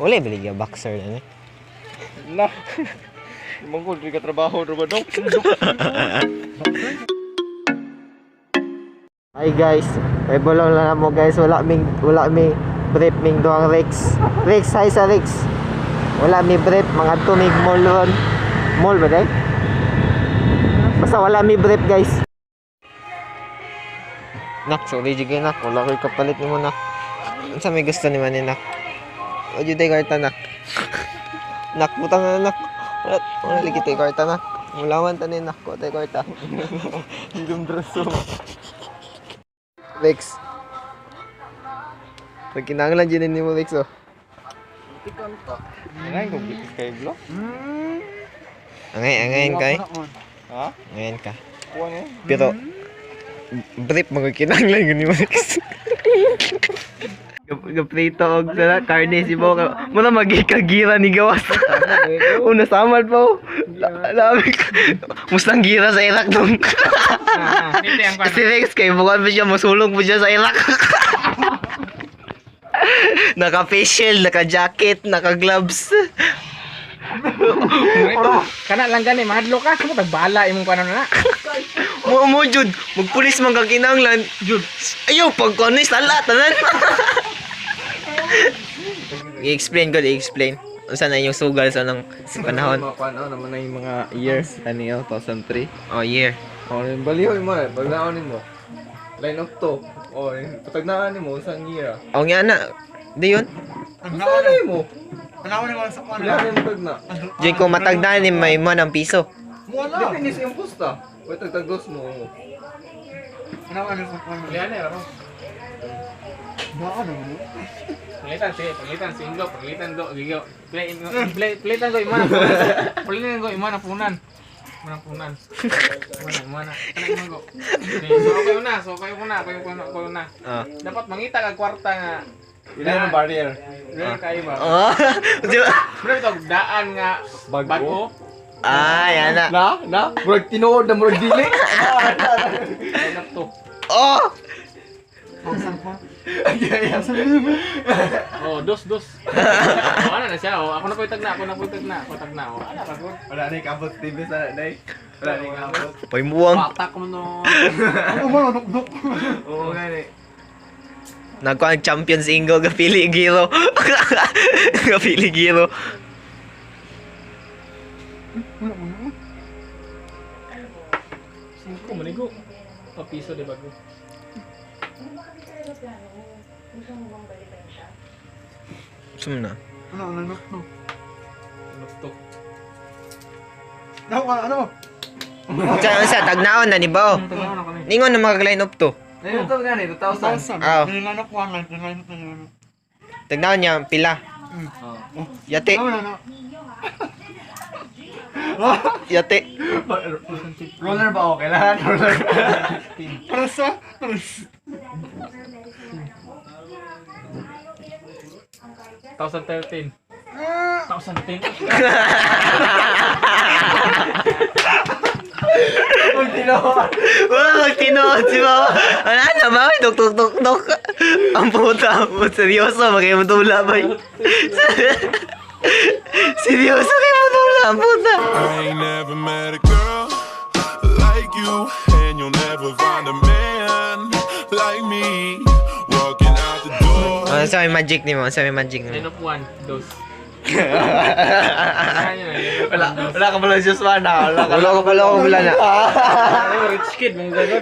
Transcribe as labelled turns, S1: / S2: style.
S1: Wala bali boxer na ni.
S2: Na. Mongol di ka trabaho ro ba dong?
S1: Hi guys, may bulong lang mo guys, wala ming brief ming duang Rex. Rex, hi sa Rex. Wala mi brief, mga tumig mall ron. Mall ba day? Basta wala mi brief, guys. Nak, sorry jud kay nak, wala ko'y kapalit nimo, nak. Unsa may gusto ni man ni nak? O jud day kwarta, nak. Nak, butang na, nak. Wala wala lagi tay kwarta, nak. Mulawan ta ni nak, ko tay kwarta.
S2: Hilom draso.
S1: Rex. Pag kinanglan dyan ni mo, Rex, oh.
S2: Ngay ko bitis kay blo.
S1: Angay, angayin kay.
S2: Ha?
S1: Angayin ka.
S2: Kuha niya.
S1: Pero, brief mga kinanglan yun ni mo, Rex. Gaprito og sala karne si Bo. Muna magikagira ni gawas. Una samal pa oh. Labi. Mustang gira sa Iraq dong. Si Rex kay bukan pa siya masulong po siya sa Iraq. Naka face shield, naka jacket, naka gloves.
S3: Kana lang gani mahadlo ka mo tagbala imong kanon na.
S1: Mo mo jud, magpulis man ka kinahanglan. Jud. Ayaw pag kuno sala tanan. I-explain ko, i-explain. Unsa na inyong sugal sa nang panahon?
S2: Mga kuan oh, naman na yung mga years ani oh, 2003.
S1: Oh, year.
S2: Oh, yung baliw mo eh, pagnaon nimo. Line of two. Oh, yung patagnaan nimo sa year.
S1: Oh, nga na. Di yun.
S2: Ano mo? Wala na yung tagna.
S1: Diyan kung matagdaan ni may mo ng piso.
S2: Depende sa iyong pusta. Wait, tagtagdos mo.
S3: Panglitan sige, panglitan si Ingo, panglitan go, gigo. Play play playtan go imo na. Playtan go imo na punan. Imo na punan. Imo na, imo na. Kana imo go. Sige, so okay na, so okay na, okay na, okay na.
S1: Ah.
S3: Dapat mangita ka kwarta nga.
S2: Ilan ang barrier?
S3: Dili kayo ba?
S1: Oh. Di ba?
S3: Bro, ito daan nga
S2: Bago?
S3: bago.
S1: Ah, yan na.
S2: Na? Na? Murag tinuod na murag dili.
S3: Line up to.
S1: Oh!
S3: Oh, dos dos. Oh, ano na siya? Oh, ako na po tagna, ako na po tagna, ako tagna. Oh, ana ka good.
S2: Wala na yung kabot TV sa na. Wala na yung kabot.
S1: Paymuang.
S3: Patak mo no.
S2: Oo nga ni.
S1: Nagkuha ang Champions Ingo, gapili giro. Gapili giro.
S3: Singko manigo. O piso di bago.
S1: Sum na.
S3: Ano to?
S1: Unsa unsa tagnaon na ni Bao.
S3: Tagnaon na kami.
S1: Ningon na mga line up to.
S2: Ngayon ito nga ni, 2,000.
S1: Ah. Tagnaon niya pila. Yate. Yate.
S2: Roller ba ako? Kailangan roller.
S3: Thousand 13. 1010.
S2: Pag tinuod.
S1: Wala magtinuod si Bao. Wala na ba? Dok dok dok dok. Ang puta mo seryoso makimutula ba? Seryoso kay mutula ang puta.
S4: I ain't never met a girl like you, and you'll never find a man like me walking out the door.
S1: Ano sa may magic nimo? Ano sa may magic
S3: Line
S1: nimo?
S3: up 1, dos.
S2: Wala, wala ka pala Diyos man ha. Wala ka.
S1: Wala ko wala ko wala na.
S3: Rich kid, mga gagod.